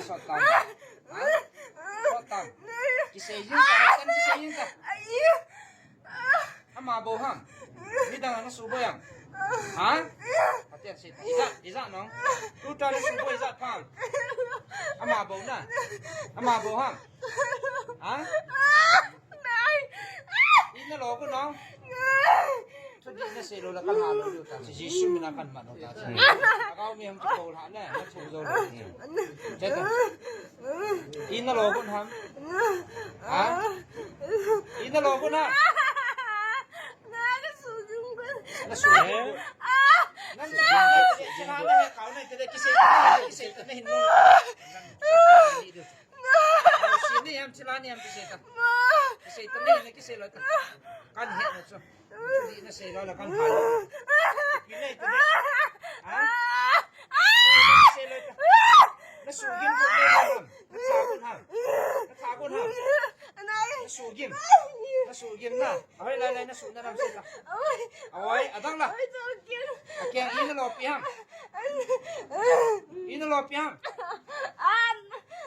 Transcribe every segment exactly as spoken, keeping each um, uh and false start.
Sot tam. Ha? Sot tam. Kisei jing ka, ha? Kisei jing ka. Ama bou ham. Nidang a nasuh boi ham. Ha? Ati a sei ta. Ijat, ijat nong. Tuta nasuh boi ijat pha ham. Ama bou na. Ama bou ham. Ha? Ina lo ko nong. Thudih nasei lou le kan hal lou diu ta. Jesu min a kan mat lou ta. Agao mi ham chu ko lha ne. Na thu jou lou. Che ta. Ina lo ko ham. Ha? Ina lo ko na. Na su. Nang su. Kau na te kisei. Kisei ta ne hin. Sini ham, sila ni ham, kisei ta. Kisei ta ni, kisei lou ta. Kan he na chu. Di nasei lou la kan hal. Kisei ta ni. Ha? Kisei lou ta. Nasuh gim ko le ham. Nasuh gim. Nasuh gim. Nasuh gim na. Ahoi lai lai nasuh na ram sei ta. Ahoi, adang la. Akiang ina lo pi ham. Ina lo pi ham.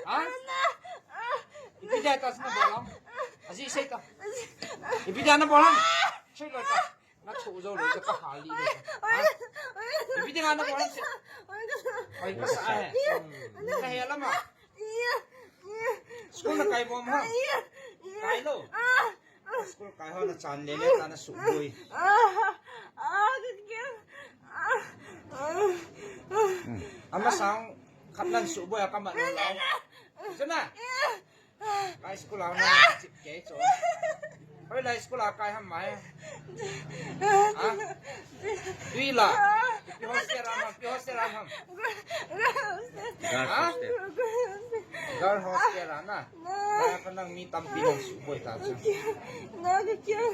Ha? Ipi dia ta sina bol ham. Aji sei ta. Ipi dia na bol ham. Sei lou ta. Na thu jou lou ta ka hal lou ta. Ha? Ipi dia na bol ham sei. Oi ka sa he. Ka he lama. School na kai bom ham. Kai lou. School kai ho na chan le le ta nasuh boi. Ama sang khat nan suh boi a ka mat lou. Sana. Kai school a na chip ke cho. Hoi lai school a kai ham mai. Ha? Tui la. Pi hostel a ham, pi hostel a ham. Girls hostel. Girls hostel a na. Lai kha nang mi tampi nasuh boi ta chu.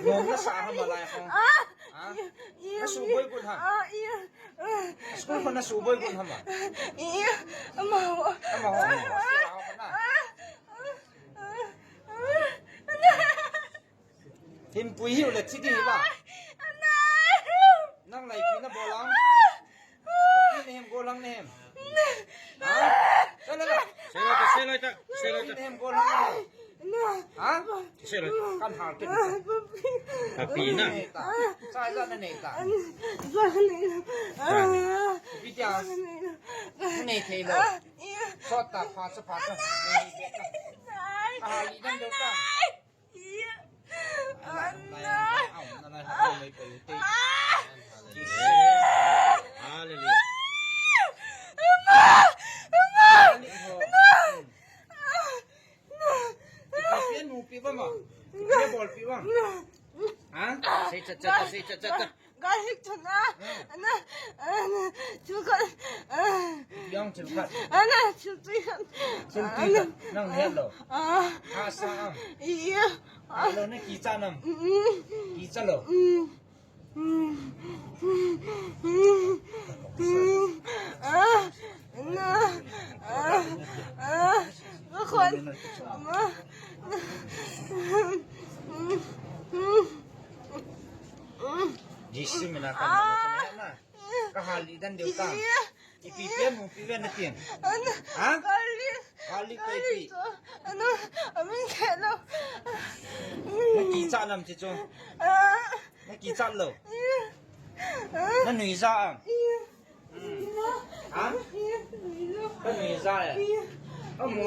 Nom nasa ham lai kha. Ha? Nasuh boi gun ham. School kha nasuh boi gun ham. Ama ho. Ama ho. Hostel a ho na. Hinpui hiu le thi di la. Nang lai pi na bol ham. Pi na hem golang na hem. Ha? Sei lou ta. Sei lou ta, sei lou ta, sei lou ta. Pi na hem golang na hem. Ha? Sei lou ta. Kan hal kit. Ka pi na. Nei ta. Sa ja na nei ta. Pi dia. Nei thei lou. Sot ta, pha sa, pha sa. Ka hal li dan deu ta. Hallelujah. Ipi pi anu pi ba ma? Ipi bol pi ba? Ha? Sei cha cha, sei cha cha. Gal hik chana. Ana, ana, chukhat. Yang chukhat. Ana, chutui khat. Chutui khat. Nang het lou. Ah. Ha sa am. Iya. Hello, na kicha nam. Mm. Kicha lou. Mm. Mm. Mm. Ah. Na. Ah. Ah. Bakwan. Ma. Mm. Mm. Jesu mina kan na. Ka hal li dan deu ta. Ipi pi mu pi ven na tin. Ha? Hal li. Hal li pi. Ana, amin kelo. Na kicha nam ti chu. Ah. Na kicha lou. Ah. Na nui ja am. Ah. Ha? Ah. Ka nui ja e. Amu.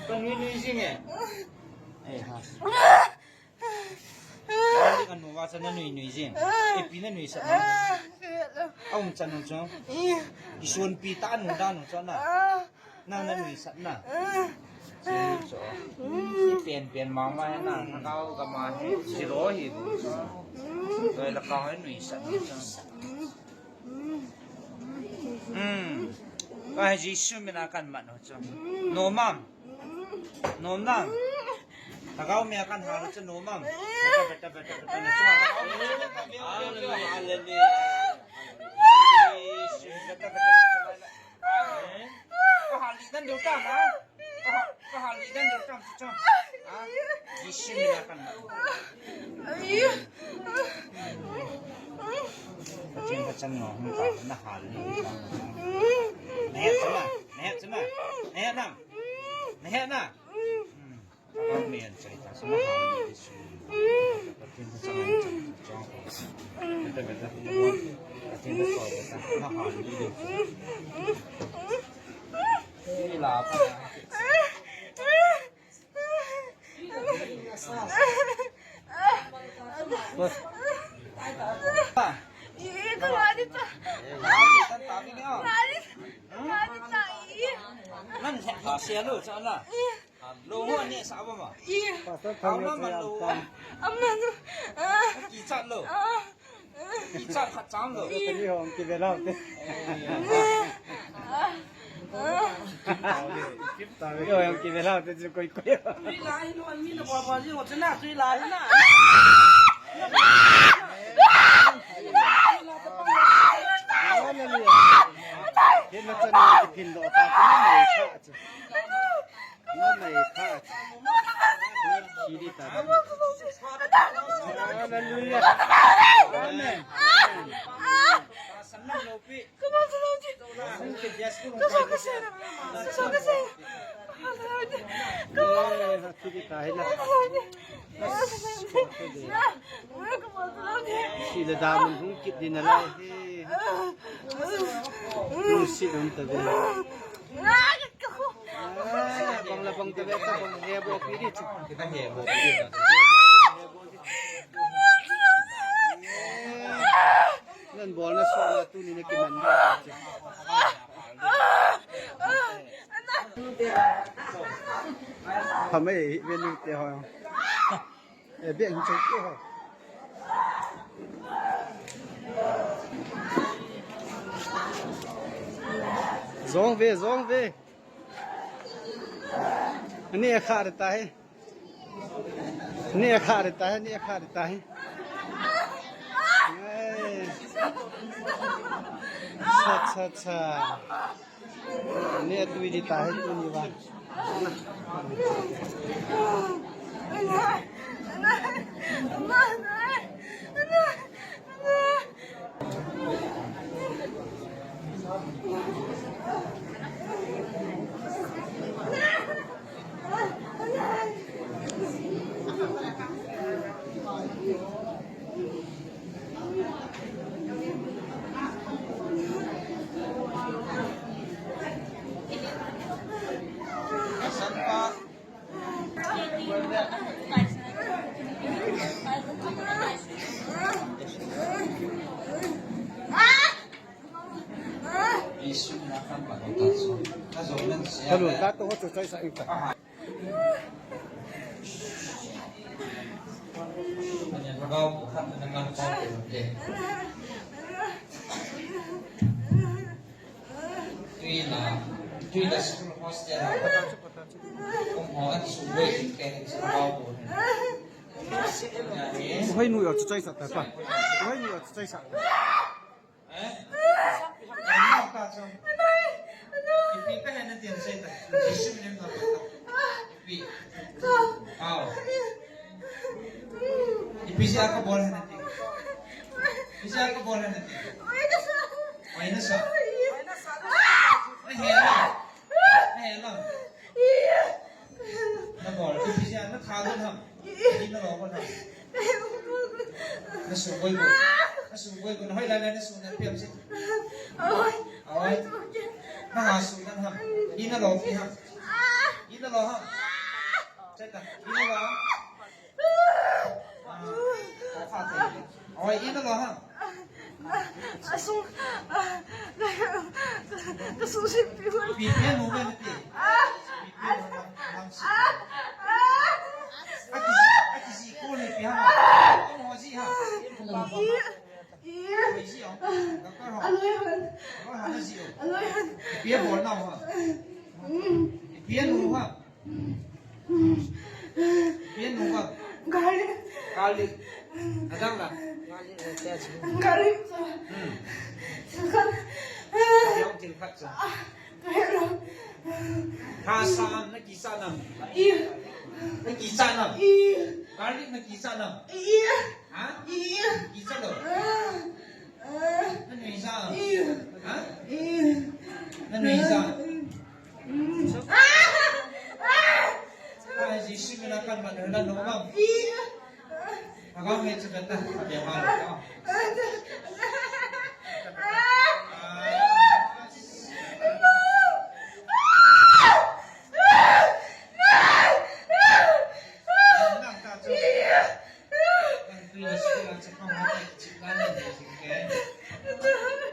Ka nui nui jing e. Eh ha. Ka nui nui jing. Ipi na nui sa na. Aum chan nung chu. Isun pi ta nu da nu chu na. Nang na nui sa na. Chu chu. Ipen pen mama na. Kau ka ma he. Siro hi. Doi la kau he nui sa na chu. Hmm. Ka Jesu mina kan mat ho chu. No mam. Nom nam. Lhagao mi a kan hal chu nom am. Beta, beta, beta, beta, na chu. Hallelujah. Ka hal li dan deu tam, ha? Ka hal, ka hal li dan deu tam chu. Ha? Jesu mi a kan hal. Ka chin ka chan no, ka na hal li. Na het chu na, na het chu na. Na het nam. He na. Hmm. Amen. Chai ta, so ma ha ni su. Pathen ta chang, chang, chang. Beta, beta. Pathen ta chang, beta. Ma ha ni su. Ni la pa. Ih, kau mati ta. Mati ta, mati ta, ih. Nan sa, sa, sa lo, sa la. Ih. Lo ho ni sa ba ma. Ih. Pastor Thang lo, sa lo. Ama lo. Ah. Kichat lo. Ah. Kichat khat cham lo. Kani hong ki ve lau te. Ah. Ah. Yo, hong ki ve lau te chu koi koi. Tui lai lo, mi na bol bol ji, ho chu na tui lai na. Hallelujah. Hina chan ni ki phin lo ta, ki na mai cha chu. Ki na mai cha chu. Ki di ta. Hallelujah. Amen. Amen. Sila damun hung kit din alai he. Hung sit hung ta din. Bang la bang ta ve ta bang he bo pi di. Kita he bo pi di. Nan bol na so na tuni na kiman. Hamai venu te ho. E bia hin chai ke ho. Jong ve, jong ve. Ani kha ta he. Ni kha ta he, ni kha ta he. Ai. Cha, cha, cha. Ni tui di ta he, tui ni va. Hello, ta to ho chu chai sa in ta. Tui la, tui la school hostel la. Kum ho an su wei ke su bau ko. Hoi nu yo chu chai sa ta pa. Hoi nu yo chu chai sa. Eh? Ipi ka hena tin sei ta. Jesu min ta. Ipi. Aw. Ipi si aka bol hena tin. Ipi si aka bol hena tin. Wai na sa. Na hela. Na hela. Na bol. Ipi si na tha don ham. Ina lo ko na. Na su boi ko. Na su boi ko. Na hoi la na su na piam si. Oi. Oi. Na ha su na ham. Ina lo pi ham. Ina lo ham. Cheka. Ina lo ham. Oi, ina lo ham. Asung, ka, ka, ka susi piu. Pi, pi, nu, pi, pi. Pi, pi, nu, pi, pi. Aki, aki, si, ko, ni, pi, ha. Ko, mo, si, ha. Iya, iya. Ko, si, oh. Doctor, ho. Aloy, han. Aloy, han, si, oh. Aloy, han. Pi, bol, na, ho. Mm. Pi, nu, ha. Pian nu ka? Garlic. Garlic. Adang la? Garlic. Hmm. Yong thil khat sa. Tha sa am na kisa nam? Iya. Na kisa nam? Iya. Garlic na kisa nam? Iya. Ha? Iya. Kisa lo? Ah. Ah. Na nui sa? Iya. Ha? Iya. Na nui sa? Mm. Mana na no mam. Agam he chu kata. Ke ma lo.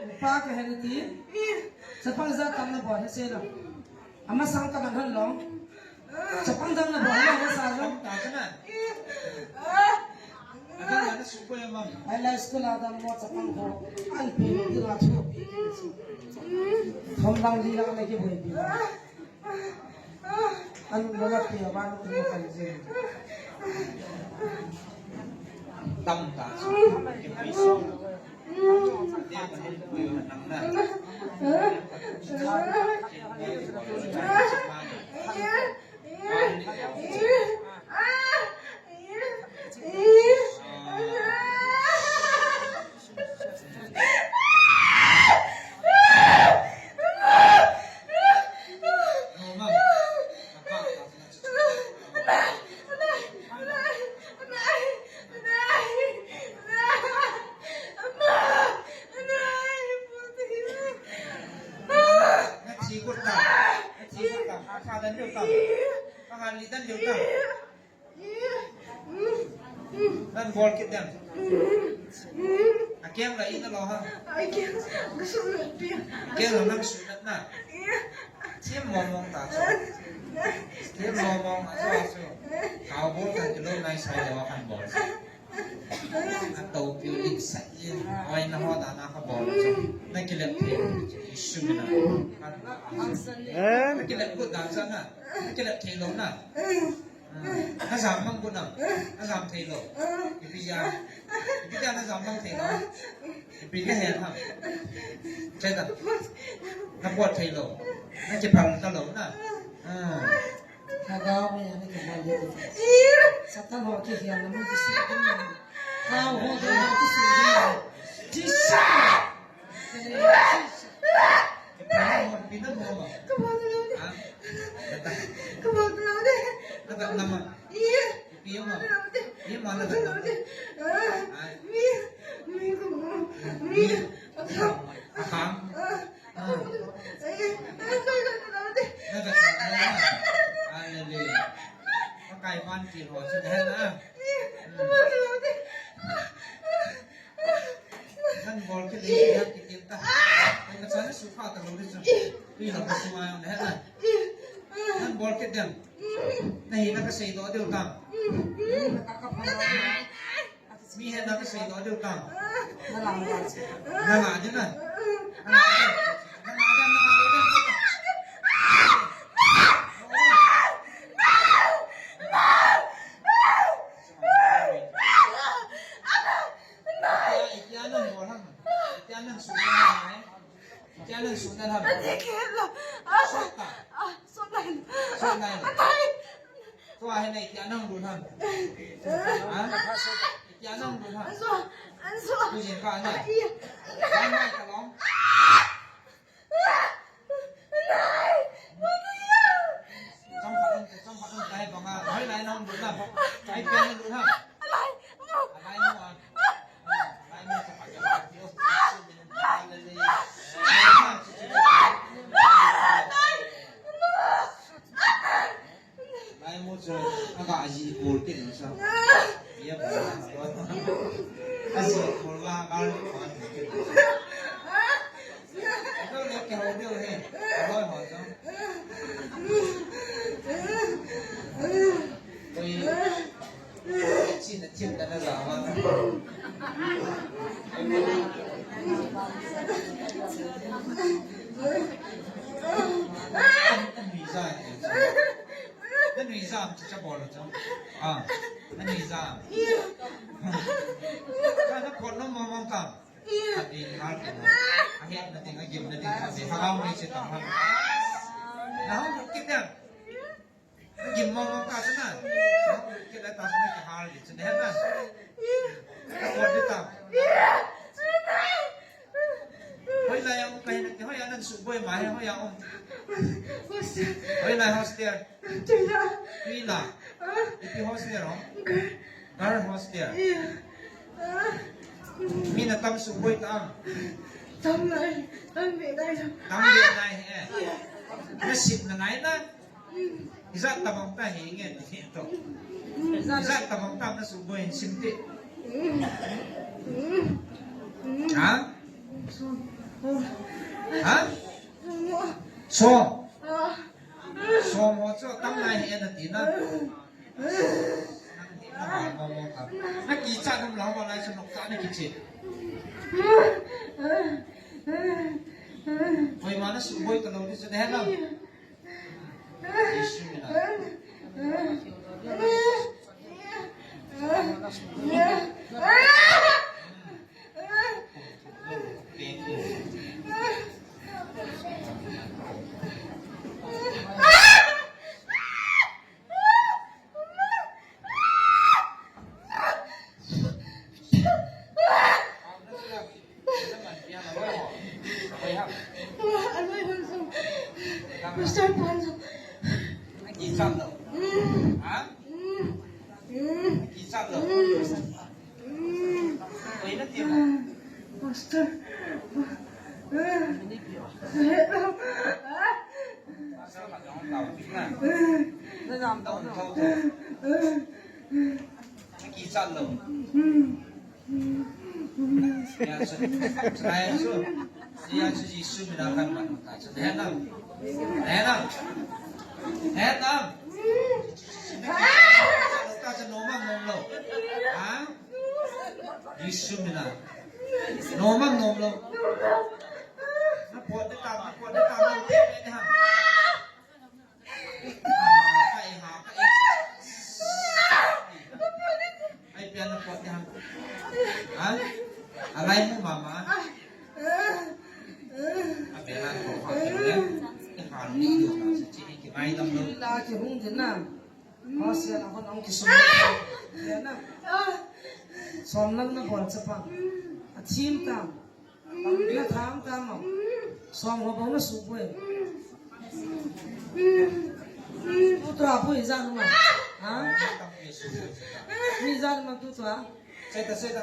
Upa ka hena ti. Chapang ja tam na bol he se lo. Ama sang ka man hon long. Chapang dang na bol na he sa lo. Ai lai school a dang mo chapang ko. An pi ti la chu. Thom dang li la na ki boi pi. An lo la pi a ban ti mo kan je. Tam ta. Nan bol kit dem. Akeng la ina lo ha. Akeng la nang sunat na. Sim mo mong ta chu. Sim mo mong a chu a chu. Kau bol ta kilo nai sai lo kan bol. A to piu ling sa yin. Oi na ho da na ka bol chu. Na kilep thei. Isu na. Na kilep ku da sa na. Na kilep thei lo na. Na jam mang ku na. Na jam thei lo. Ipi ja. Ipi ja na jam mang thei lo. Ipi ka hen ham. Che da. Na pot thei lo. Na kipal ta lo na. Lhagao maiya na kihal le. Satan ho kihial na mun kisi ding na. Kau ho ding na kisi ding na. Jishu. Jishu. Ka bol ta lou de. Ha? Ka bol ta lou de. Na bol ta lou de. Iya. Iya ma. Iya ma na bol ta lou de. Ah. Mi. Mi ko. Mi. Akhang. Ah. Hallelujah. Pakai man ki ho chu hen na. Nan bol kit le, yan kit ta. Ai na chan su kha ta lo le chu. Pi lo ka su ma hen na. Nan bol kit dem. Na hi na ka sei do deu tam. Mi he na ka sei do deu tam. Na la de na. Na la de na. Itia nang bol ham. Itia nang su na ham. Itia nang su na ham. Ante ke lo. Ah, sot ta. Ah, sot nai. Sot nai. Anai. Tua hi nei itia nang lut ham. Ha? Itia nang lut ham. Anso. Anso. Tu jin ka anai. Iya. Anai ka long. Chang pha dong, chang pha dong, tai bang a, lai lai nong dun na, tai pian dun na. Lai mo a. Lai mo sa pa. Lai mo chu, aga aji bol ke ni sa. Ye bol na. Aji bol la, bol. Ito le ke ho de he. Bol ho sa. Koi. Chin na chin na na la ma. Nui za, nui za, cha bol cha. Ah, nui za. Ka na kon no mo mo ka. Ati hal ke na. Ahi na ting, agim na ting, ati hal mai che tam hal. Na ho kit na. Gim mong mong ta sana. Kila ta sana ka hal di sana na. Ka pot di ta. Hoi la yang ka hin, hoi anan su. Koima he hoiya um? Hostel. Hoilai hostel? Tuila. Tuila. Ah. Ipi hostel ham? Girl. Girl hostel. Yeah. Ah. Mi natam suboi tam? Tam nai. Tam ve nai. Tam ve nai he. Yeah. Nasem nanai na? Ijat tabang ta hi nge ti to. Ijat tabang ta na suboi hin sim ti. Ha? Ha? Som. Som ho chu tam nai hi na ti na. Na kichat nom lou, hoilai chu nokcha na kiche. Koima na suboi talou ti chu de na. Pastor. Kichat lou. Tia chu, tia chu, tia chu Jesu mina kaman ta chu. He nam. He nam. He nam. Ta chu nom am nom lou? Ha? Jesu mina. Nom am nom lou? Na pot de ta, na pot de ta, na pot de ta. Ai, pian na pot de ham. Ha? Alai mu mama. Abela ko ha le. Ke ha ni do ka se chi ki mai dam lo. La ki hung de na. Ko se na ko nong ki sum. De na. Som lang na bol chapa. A thim tam. Na tham tam mo. Som ho bou na suboi. Tutua bou ijat um a? Ha? Ijat um a tutua? Seta, seta.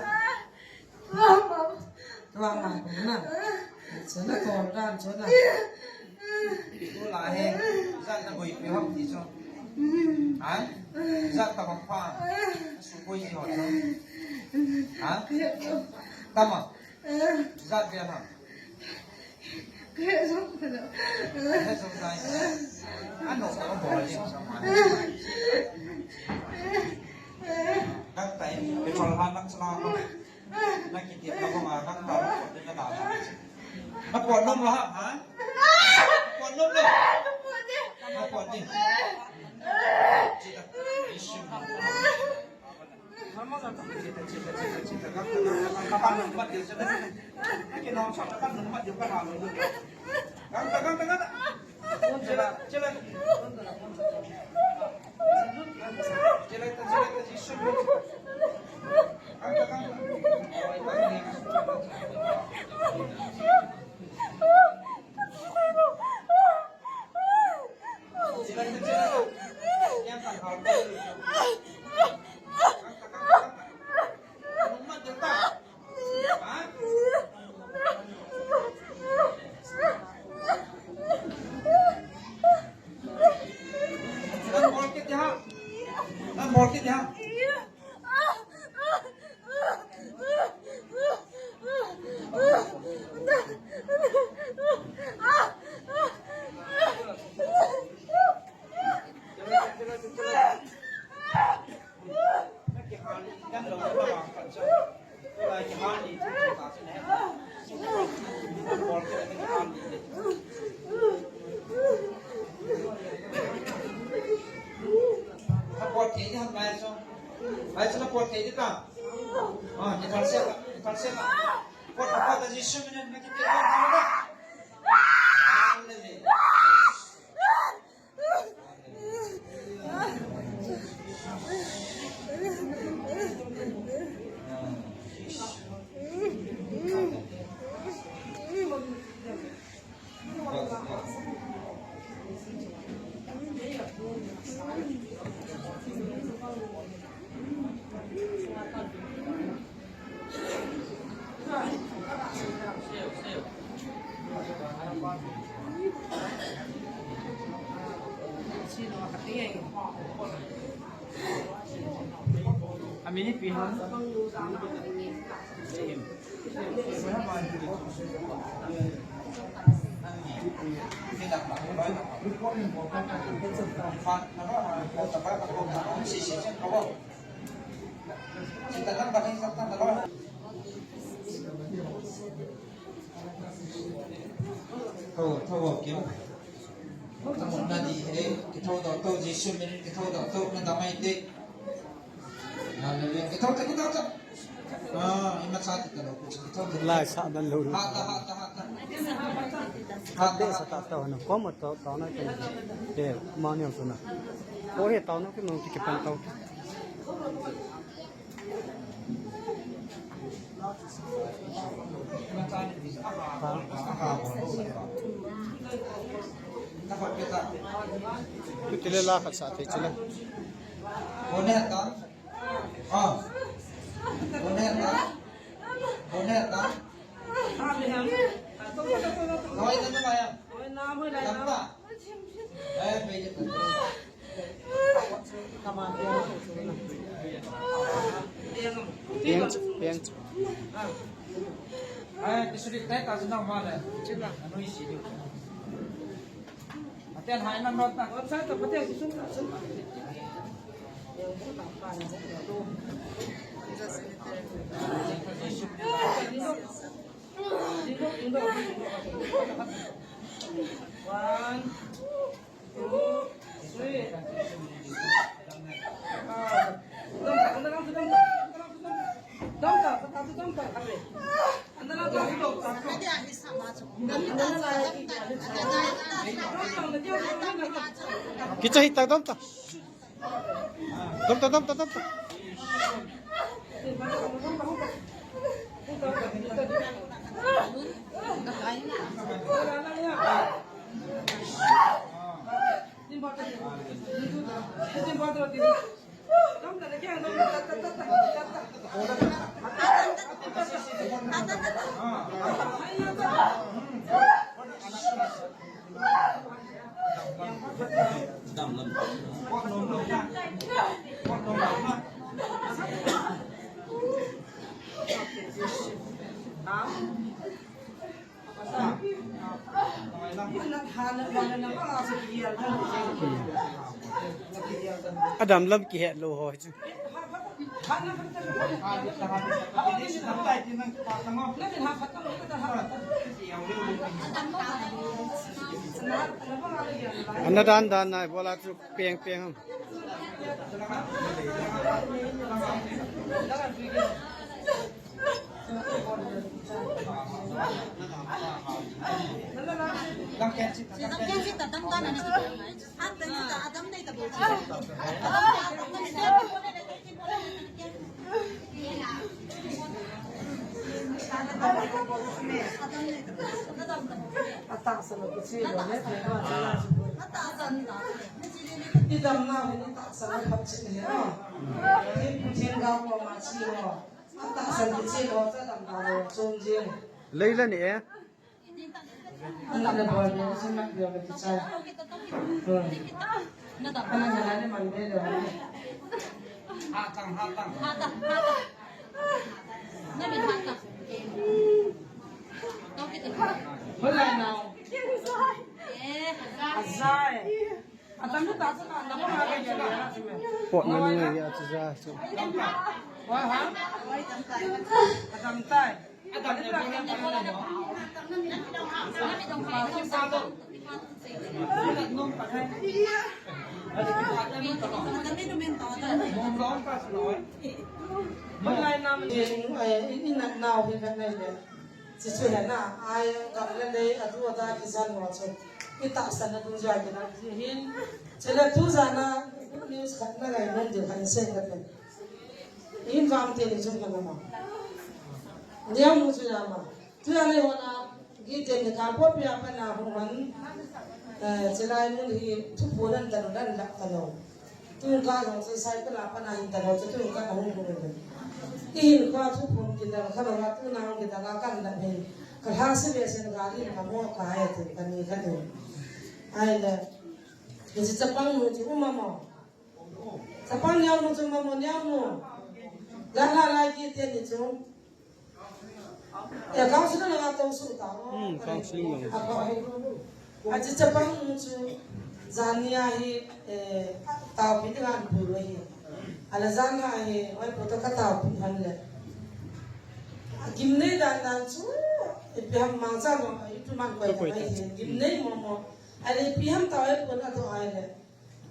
Tua ma bou na. Chana tor dan chana. Tula he. Ijat na boi pe ham ti chu. Ha? Ijat tabang pa. Suboi ji ho chu. Ha? Tama. Ijat ve ham? He jong tai. Ano ka bol ding sa ma. Gangtai, petrol han lang sa ma. Na kiti na ko ma gangtai na da. Na pot nom lou ha? Ha? Pot nom lou? Na pot ding. Chita. Issue. A minute behind. Thou, thou, kim. Tamo na di, eh, kithou doh tou, Jesu min in kithou doh tou, nadam ahi te. Hallelujah. Kithou tou, kithou tou. Ah, ima cha ti ta lou, kithou tou. Lai sa dan lou. Ha ta, ha ta, ha ta. Ha ta, ha ta. Sa ta ta na, kom ta ta na ke. Ke, ma ni ang suna. Ko he ta na ke, no ke pan ta. Kutile la khat sa thei chile. Boneta. Ah. Boneta. Boneta. Noi na na ya. Tampa. Eh, pwede pa. Piang, piang. Ai, kisuri tai ta jina male. Ano isi. Aten hai na not na. One, two, three. Kicha hita dam ta. Dam ta, dam ta, dam ta. Adam lam kihet lou ho chu. Ana dan dan nai bola chu peng peng. Leila ni e. Azai. Pot manu ya chu za chu. Wa ha? Adam tai. Mun lai nam ni, eh, in, in nau hi kan nai le. Chuchu hena, ai, gam le lei, adu ada kisan ho chu. I tahsan na dung jia kina ji hin. Chule tu jana, good news khat na ngai nom diu khat sei khat le. In vam te ni jong na ma. Nia mu chu ya ma. Tu ya le ho na, gi te ni ka po pia pa na hu man. Eh, chulai mun hi, thu pu nan ta nan la ta lo. Tun ka jong chu cycle a pat na hin ta lou chu tun ka hung hung le. I hin kho thu phun kidang kha lou a tun a hung kidang a kan dang hin. Ka lhase ve sen gari ka mo ka ai te ka ni ka ni. Ai le. Hiche chapang nu chu um a mo. Chapang neo nu chu um a mo, neo nu. Jan la lai kiti ni chu. Ya, counselor la tou su ta. Hmm, counseling lang. Ahi. Achu chapang nu chu, jan nia hi, eh, taopi dinga an bol u ahi. Ahin jan la hi, oi, pu to ka taopi han le. Agimnei dan dan chu, ipi ham mangcha mo, ipi man koi ta mai hi, gimnei mo mo. Ahile ipi ham tao e pon a to ahile.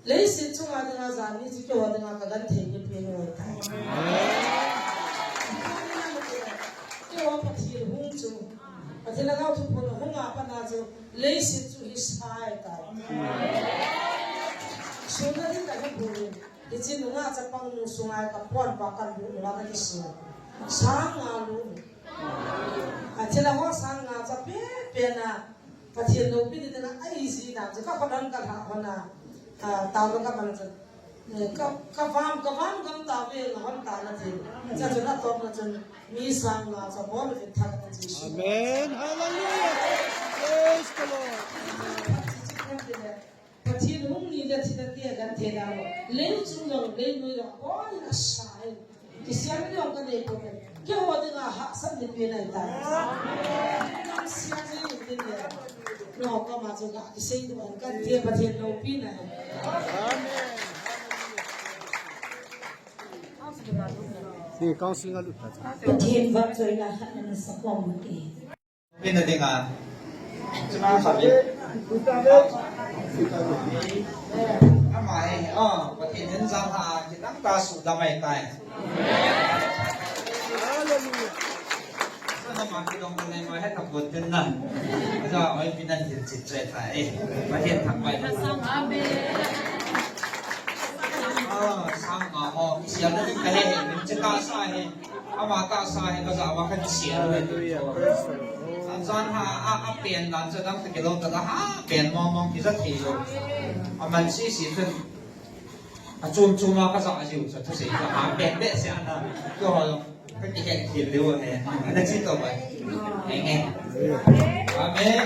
Leiset chunga dinga jan ni chu keiho dinga ka genthei ni pen u ahitai. Keiho Pathen hung chu. Pathen lhagao thuphon hung a pat a chu leiset chu hisa ahitai. Suna ding kahin bol in. Hiche nunga chapang nu sunga ka pon pa ka lu nunga ka kisu. Sang nga lu. Athil a ho sang nga cha pen pen a. Pathen loupina dinga eiji dan chu ka khut a ka lha hon a, a, tao ka man chu. Eh, ka, ka vam, ka vam gam tave na hon ta na thil. Cha chu na top na chun mi sang nga cha bol ve thak na Jesu. Amen. Hallelujah. Praise the Lord. Pathen hung ni le thina tia genthei na lo. Lei chung lo, lei noi lo, bol na sa e. Kisem ni ong ka nei pon. Keiho dinga hahsatna pen ahitai. Nang siam ni tin le. No, koma chu ka kisei doh an kan tia Pathen loupina. Amen. Ni counseling a lut ta. Pathen vahchoina khat na sa kom e. Pina dinga. Chuna khavi. Ama he, oh, Pathen in jan ha, kitang ta su da mai tai. Hallelujah. Sana ma ki dong nei ma he ta bot din na. Ja, oi, pina hin chit chai ta e. Pathen thak mai. Amen. Ah, sang ma ho, siam na din ka he, min chita sa he. Ama tahsa hi ka ja ma ka ti sia. Hallelujah. Praise the Lord. An jan ha a, a pen dan cha dang ta kilo ta ha pen mong mong ki ja thei lo. Aman sisi chun. A chum chum a ka ja jiu cha thusei cha ha pen be sia na. Keiho ka ti he thil leu he. Ana chi to bai. Amen. Amen.